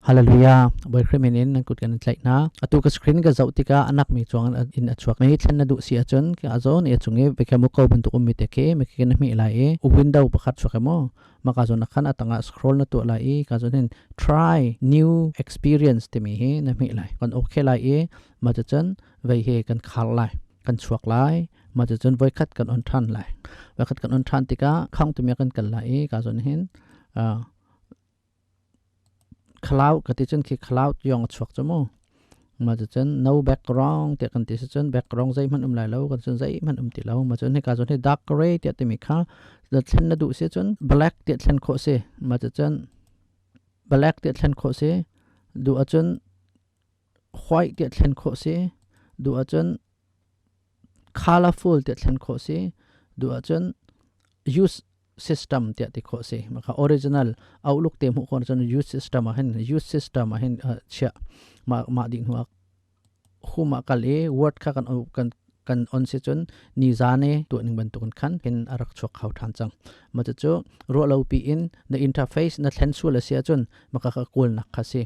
Hallelujah. Bawi Khrih min in nan kut kan in tlaih hna. Atu ka screen ka zoh tikah anak mi chuang in a chuak. Mei thlen na duh si ahcun ka zawn i a cung i vekhe mu ko bantuk ummi te khi mi khi na hmih lai i window pakhat chuak emaw maka zawn khan atangah scroll na tuah lai i ka zawn hin try new experience timi hi na hmih lai. Kan okay lai i ma cun vei he kan khar lai. Kan chuak lai. Ma cun voikhat kan on than lai. Voikhat kan on than tikah khang tumi kan kal lai i ka zawn hin Cloud ka ti cun khi cloud yong a chuak cu mu. Mah cucun no background tiah kan ti si cun background zeihmanh um lai lo kan cun zeihmanh um ti lo. Mah cun hika cun hi dark gray tiah timi kha thlen na duh si cun black tiah thlen khawh si. Mah cucun black tiah thlen khawh si. Duh ahcun white tiah thlen khawh si. Duh ahcun colorful tiah thlen khawh si. Duh ahcun use system tiah ti khawh si. Maka original outlook te hmuh khawh cun use system ah hin use system ah hin chiah ma ma ding hnu huma kal i word kha kan kan kan on si cun ni zane tu ning bantukin khan hin a rak chuak kho than cang. Ma cu ruah lo pi in na interface na thlen sual a si ahcun maka ka kawl nak kha si.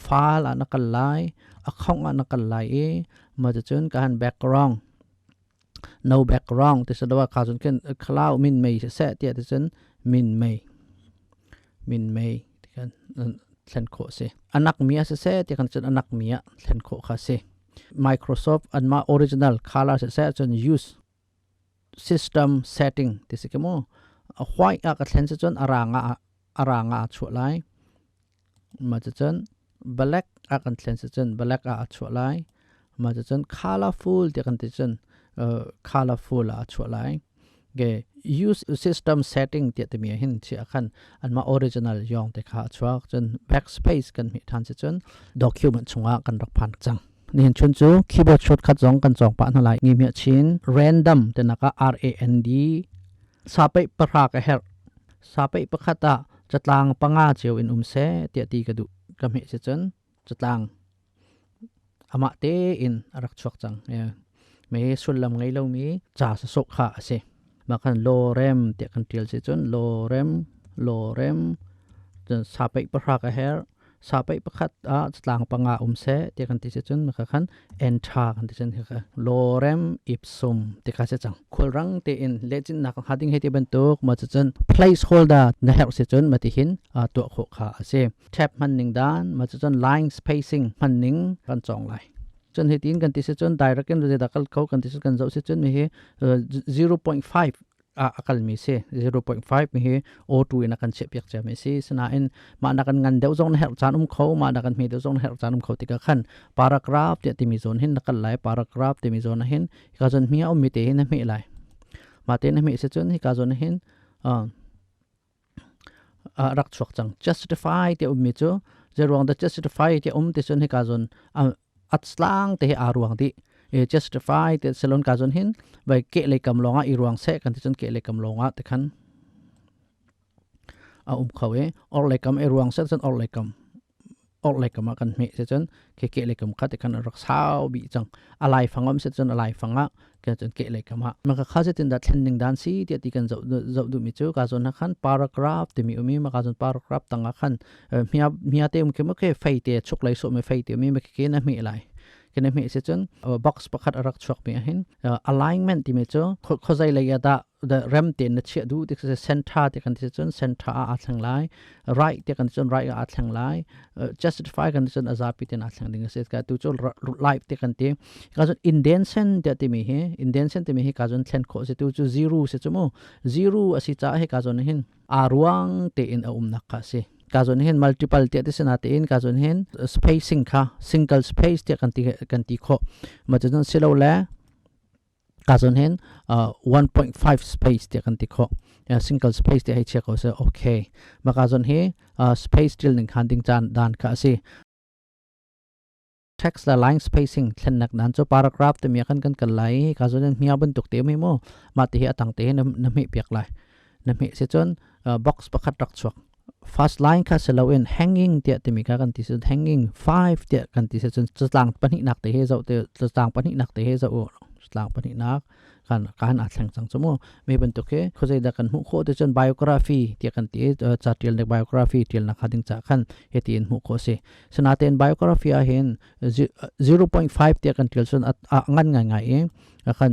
File ah na kal lai, account ah na kal lai i ma cun ka han background no background ti sadawa kha cun khin cloud min mei seh tiah ti cun min mei min mei ti kan thlen khawh si anak mi a siseh ti kan cun anak mi ah thlen khawh kha si. Microsoft anmah original color siseh cun use system setting ti si ke mu. White ah ka thlen si cun aranga aranga a chuah lai. Ma cun black ah kan thlen si cun black ah a chuah lai. Ma cun colorful ti kan ti cun colorful ah a chuah lai. Ge use system setting ti timi hin chi khan anma original yong te kha a chuak. Cun backspace kan hmi than si cun document chungah kan rak phan cang. Nihin chun cu keyboard shortcut zong kan cawng pah hna lai. Ngi miah chin random tenaka R A N D sapeih pahra ka herh. Sapeih pakhat ah catlang panga cio in um seh tiah ti ka duh. Ka hmeh si cun catlang amah tein a rak chuak cang. Me sullam ngei lomi ca sawsawh kha a si. Mah khan lorem tiah kan tial si cun lorem lorem cun sapeih pahra ka herh. Sapeih pakhat ah catlang panga um seh ti kan ti si cun maka khan enter kan ti cun hika lorem ipsum ti kha si cang. Khulrang tein lehchinnak hnga ding hei ti bantuk ma cun placeholder na herh si cun ma ti hin tuah khawh kha a si. Tab hman ning dan ma cun line spacing hman ning kan cawng lai. Cun hi tin kan ti si cun direct in da kal ko kan ti si kan zoh si cun mi hi 0.5 a kalmi si. 0.5 mi hi O2 in a kan chiahpiak ciami si. Sinain mah nak kan ngan deuh zong na herh caan um kho, mah nak kan hme deuh zong na herh caan um kho tikah khan paragraph tiah timi zawn hin na kal lai. Paragraph timi zawn ah hin hika zawn hmi a ummi te hi na hmeh lai. Mah te na hmeh si cun hika zawn hin rak chuak cang. Justify ti ummi cu zeiruang dah justify ti um ti cun hika zawn atslang te hi aa ruang dih. Justify ti salon ka zawn hin vai ke lei kam lawng ah i ruang seh kan ti cun ke lei kam lawng ah te khan a um kho i or lei kam i ruang seh cun or lei kam or lei kam ah kan hmeh se cun ke ke lei kam kha te khan rak sau bi cang. A lai fang om se cun a lai fang ah ke cun ke lei kam ah maka kha se tin da thlen ning dan si ti ti kan zoh zoh duh mi cu ka zawn khan paragraph timi umi maka zon paragraph tanga khan mia mia te um ke mo ke fei te chuk lai so me fei te mi me ke na hme lai ke na hme se cun box pakhat arak chuak mi ahin alignment ti mi cu khozai lei da the rem te na chiah du ti se center ti kan ti cun center a a thleng lai, right ti kan cun right a thleng lai, justify kan cun azapi ten a thleng ding se ka tu cu live ti kan ti ka cun indentation ti ti mi hi indentation ti mi hi ka cun thlen kho se tu cu zero se chu mu zero asi cha he ka cun hin a ruang te in a um nak kha si. Ka zon hin multiple ti ti sina te in ka zon hin spacing kha single space ti kan ti kan ti kho ma chun silo le ka zon hin 1.5 space ti kan ti kho single space ti hei chia ko se. Okay, ma ka zon hi space til ning khan ding chan dan kha asi. Text la line spacing thlennak nan chu paragraph te mi kan kan kal lai ka zon hin hmia bantuk te mi mu ma te hi atang te na na hme piak lai. Na hme se chun box pakhat rak chuak. First line kha selo in hanging tiah timi kha kan ti se hanging 5 tiah kan ti se chun chatlang pahnih nak te he zo te chatlang pahnih nak te he zo chatlang pahnih nak. Kan kan a thleng chang chumu me bantuk he khozei da kan hmuh kho te chun biography ti kan ti cha tial nek biography tial na khading cha khan he ti in hmuh kho si. Sanaten biography a hin 0.5 ti kan tial chun a ngan ngai ngai e khan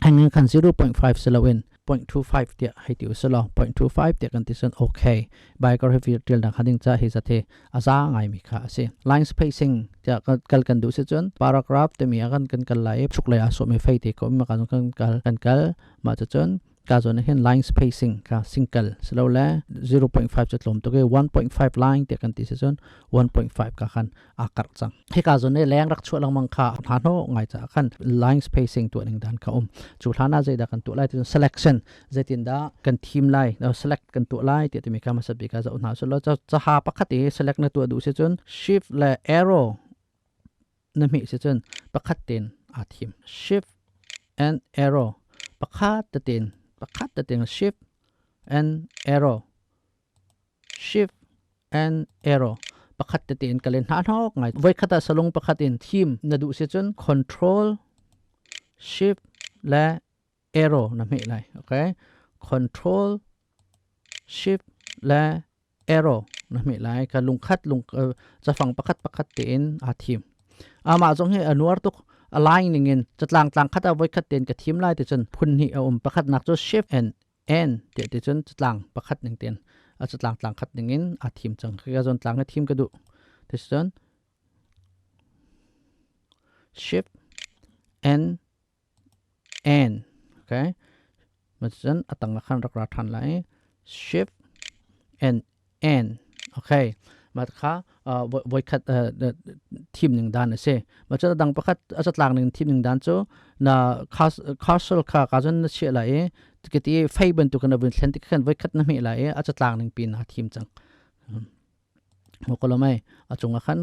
hangin khan 0.5 siloin 0.25 tiah hei ti usilo 0.25 tiah kan ti cun okay. Biography tial nak hading cha hi zathe aza ngai mi kha ase. Line spacing tiah kal kan du si cun paragraph te mi kan kan kal lai chuk lai aso mi fei te ko ma kan kan kal kan kal ma cha cun ka zon hin line spacing ka single silo le 0.5 cha tlom to ke 1.5 line te kan ti si cun 1.5 ka khan a kar chang. Hi ka zon ne leng rak chu lang mang kha ha no ngai cha khan line spacing tu ning dan kha um chu thlana zai da kan tu lai ti selection zaitin da kan theme lai select kan tu lai ti mi ka ma sat bi ka za na so lo cha cha ha pakhat e select na tu du se chun shift le arrow na mi se chun pakhat tin a thim shift and arrow pakhat ta tin pakhat ta tin shift and arrow shift and arrow pakhat te in kalen hna hnok ngai. Voi khata salung pakhat in theme na du se chun control shift le arrow na me lai. Okay, control shift le arrow na me lai ka lungkhat lung chafang pakhat pakhat te in a theme ama zong he anuar tuk aligning in chatlang tlang khata voi khat ten ka theme lai te chun phun hi a um pakhat nak chu shift and n te te chun chatlang pakhat ning ten a chatlang tlang khat ning in a thim chang ka zon tlang a thim ka du te chun shift n n. Okay, ma chun atang khan rak ra than lai shift and n. Okay, ma kha voi khat thim ning dan ase ma cha dang pakhat a chatlang ning thim ning dan chu na castle kha ka jon na che lai e ke ti fei ban tu kana vun thlen ti khan voi khat na mi lai e a chatlang ning pin na thim chang mo kolomai a chunga khan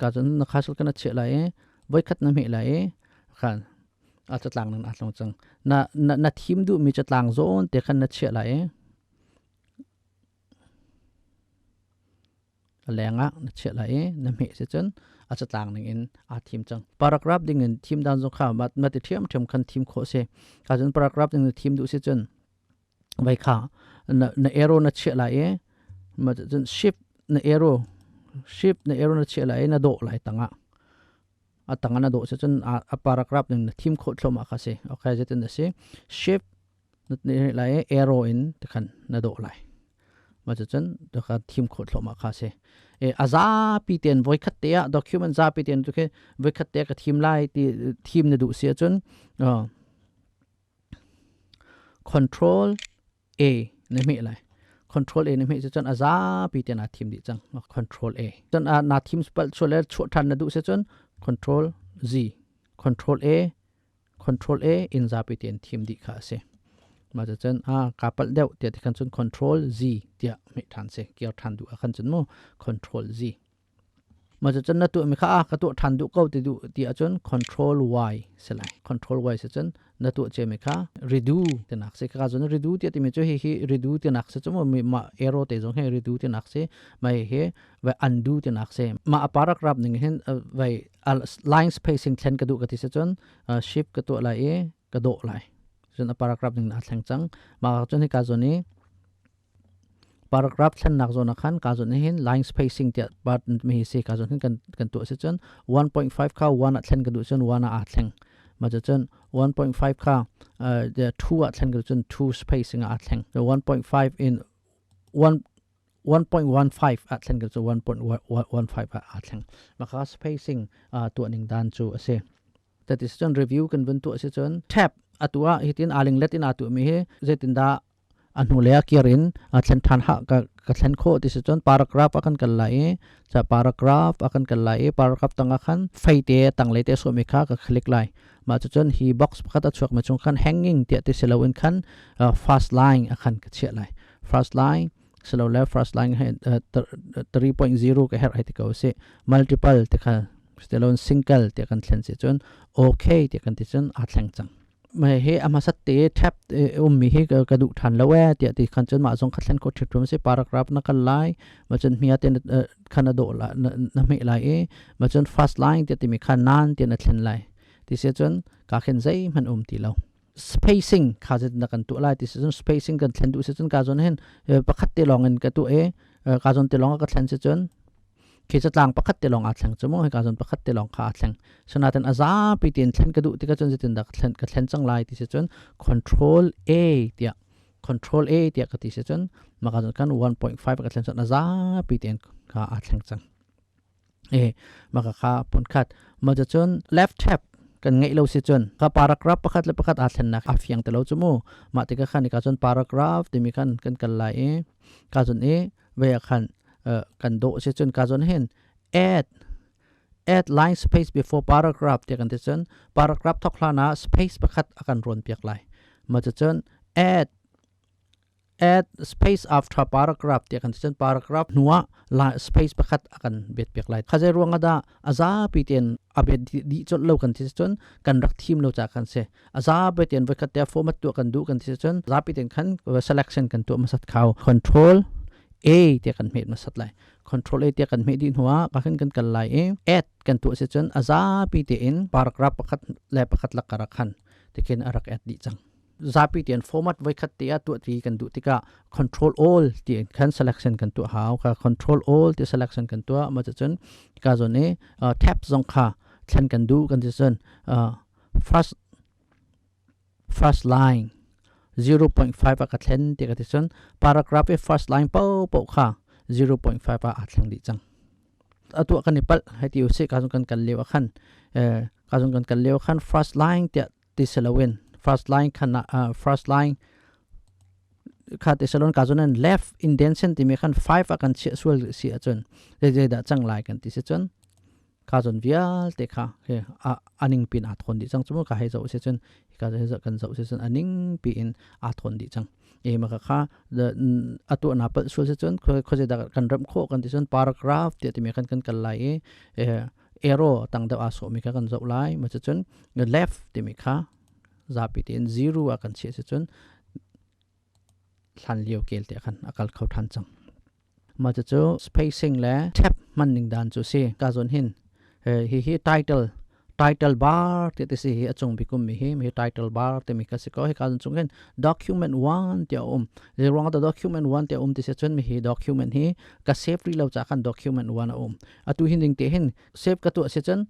ka jon na castle kana che lai e voi khat na mi lai e khan a chatlang ning a tlong chang na na thim du mi chatlang zon te khan na che lai e lenga na che lai na me se chun a chatlang ning in a thim chang paragraph ding in thim dan zo kha mat ma ti thiam thiam khan thim kho se ka chun paragraph ding thim du se chun vai kha na na arrow na che lai e ma chun shift na arrow shift na arrow na che lai na do lai tanga a tanga na do se chun a paragraph ding na thim kho thloma kha se. Okay, jetin na se shift na lai arrow in te khan na do lai ma chu chun to kha thim kho thloma kha se e aza pi ten voi khat te a document za pi ten tu ke voi khat te ka thim lai ti thim na du sia chun control a na me lai control a na me chun aza pi ten a thim di chang control a chun a na thim spal chole chu than na du se chun control z control a control a in za pi ten thim di kha se ma cha chen a kapal deuh tia ti khan chun control z tia me than se kiar than du a khan chun mo control z ma cha chen na tu mi kha a ka tu than du ko ti du ti a chun control y se lai control y se chun na tu che mi kha redo te nak se ka chun redo ti ti mi chu hi hi redo te nak se chu mo ma arrow te jong he redo te nak se mai he vai undo te nak se ma a paragraph ning hin vai line spacing thlen ka du ka ti se chun shift ka tu lai e ka do lai chun a paragraph ning na thleng chang ma chun hi ka zoni paragraph thlen nak zona khan ka zon hin line spacing te but mi se ka zon hin kan kan tu se chun 1.5 kha 1 a thlen ka du chun 1 a thleng ma cha chun 1.5 kha the 2 a thlen ka chun 2 spacing a thleng 1.5 in 1 1.15 a thlen ka chu 1.15 a thleng ma kha spacing tu ning dan chu ase. That is chun review kan vun tu ase chun tab atua hitin aling let in atu mi he zetin da anu le kirin a thlen than ha ka ka thlen kho ti se chon paragraph akan kal lai cha paragraph akan kal lai paragraph tanga khan fei te tang le te so mi kha ka click lai ma chu chon hi box pakhat a chuak ma chung khan hanging te te selo in khan first line akhan ka che lai first line selo le first line he 3.0 ka her hai ti ko se multiple te kha stelon single te kan thlen se chon okay te kan ti chon a thleng chang ma he ama sat te tab um mi he ka du than lo e ti ti khan chon ma zong kha thlen ko thip tum se paragraph na kal lai ma chon mia te khana do la na me lai e ma chon first line te ti mi khan nan te na thlen lai ti se chon ka khen zai man um ti lo. Spacing kha zet na kan tu lai ti si cun, spacing kan thlen duh si cun, ka zon hin pakhat te lawng in ka tu e, ka zon te lawng ka thlen si cun khi catlang pakhat te lawng aa thleng cu mu. Hi ka zon pakhat te lawng kha aa thleng. Sinain a zapi tein thlen ka duh tikah cun zeitin dah ka thlen cang lai ti si cun, Control A tiah, Control A tiah ka ti si cun, maka zon kan 1.5 ka thlen cun a zapi tein kha aa thleng cang e. Maka kha pun khat ma cun left tab kan ngeih lo si cun ka paragraph pakhat le pakhat aa thlennak a fiang te lo cu mu. Mah tikah khan ka cun paragraph timi khan kan kal lai i ka cun i ve khan kan dawh si cun ka zon hin add line space before paragraph ti kan ti cun paragraph thok hlan ah space pakhat a kan rawn piak lai. Ma cun add space after paragraph ti kan ti cun paragraph hnuah space pakhat a kan bet piak lai. Khazai ruang da a zapi ten a bet di chot lo kan ti cun kan rak thim lo cha kan se. A zapi ten voi khat te format tu kan du kan ti cun zapi ten khan selection kan tu masat khau. Control A te kan hmet masat lai. Control A te kan hmet di hnuah ka khan kan kal lai i add kan tu si cun a zapi te in paragraph pakhat le pakhat lakara khan tikin a rak add di chang. Zapi tian format voi khat te ah tuah ti kan duh tikah Control All ti khan selection kan tuah hau. Ka Control All ti selection kan tuah ma cun ka zon i tab zong kha thlen kan duh kan ti cun first line 0.5 a ka thlen ti ka ti cun paragraph i first line po po kha 0.5 ah aa thleng dih cang. Atu kan i palh hei ti usih, ka zong kan kal lio ah khan, ka zong kan kal lio khan first line tiah ti siloin first line khan first line kha ti salon ka zon left indentation timi khan 5 a kan chiah sual si ahcun zei dah cang lai kan ti si cun ka zon vialte kha he aning pin a thon dih cang. Chu ka hei zo si cun ka hei zo kan zo si cun aning pi in a thon dih cang e. Ma kha atu na pal sul si cun kho da kan ram kho kan ti cun paragraph ti timi kan kan kal lai i arrow tang deuh a so mi kha kan zoh lai. Ma cun left timi kha zapi tein zero a kan chiah si cun hlan lio kel te khan a kal kho than cang. Ma cu spacing le tab hman ning dan cu si. Ka zon hin hi hi title bar ti ti si. Hi achung bikum mi hi mi title bar te mi ka si ko. Hi ka zon chung hin document 1 ti um le ruang da document 1 ti um ti se chun mi hi document hi ka save ri lo cha kan document 1 a um. Atu hin ding te hin save ka tu se chun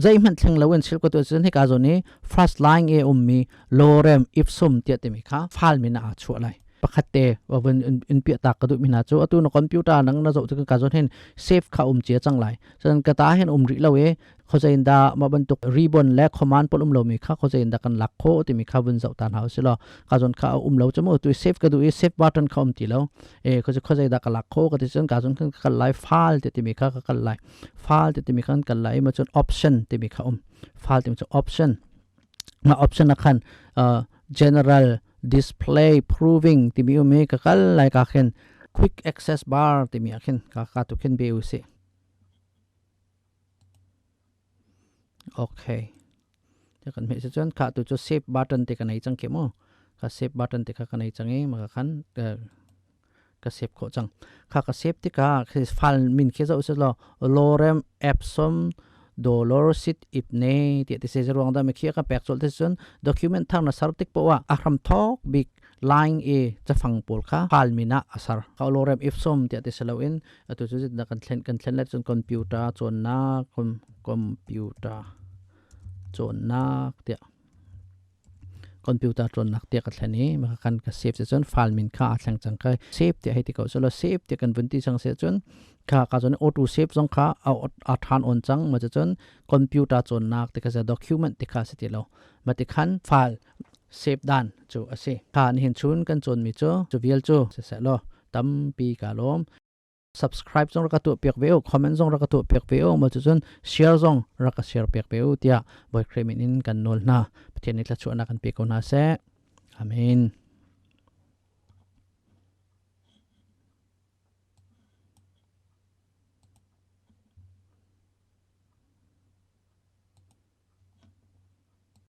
zeihmanh thleng loin sil ko tu cun hika zawn i first line e ummi lorem ipsum tiah timi kha file min ah chuah lai. Pakhat te van in piah tak ka duh mi hna cu, atu na computer nang na zoh cu ka zawn hin save kha um chia cang lai. Cun ka ta hin um rih lo e, khozein da ma bantuk ribbon le command pol um lo mi kha khozein da kan lak kho timi kha vun zoh ta hna usilo. Ka zawn kha um lo chu mu tu save ka duh i save button kha um ti lo e, khoze da ka lak kho ka ti cun ka zawn kan kal lai file te timi kha ka kal lai. File te timi khan kal lai ma cun option timi kha um. File timi cu option ma option na khan general, display, proving timi um i ka kal lai. Ka khin quick access bar timi ah khin ka ka tu khin be u si. Okay, te kan hme cun kha tu cu save button te ka nei cang ke mu. Ka save button te kha ka nei cang i ma ka khan ka save khawh cang. Kha ka save tikah file min khi zoh selaw lorem epsom dollar sit ipne ti ti se ruang da me khi ka pek chol te cun document thar na sar tik powa a hram thok bik line e chafang pawl kha file min ah asar ka lorem ipsum ti ti selo in. Atu cu da kan thlen let cun computer cawnnak, computer cawnnak tiah, computer cawnnak tiah ka thlen i maka kan ka save cun file min kha a thleng cang. Ka save tiah hei ti ko selo, save tiah kan vun ti cang se cun kha ka cun auto save zong kha a than on cang. Ma cun computer cawnnak ti kha se document ti kha si ti lo. Ma ti khan file save dan cu a si. Kha nihin chun kan cawn mi cu cu vial cu se se lo. Tampi ka lawm. Subscribe zong rak ka tuah piak ve u, comment zong rak ka tuah piak ve u, ma cun share zong rak ka share piak ve u tiah Bawi Khrih min in kan nawl hna. Pathian nih thluachuahnak kan pe ko hna seh. Amen.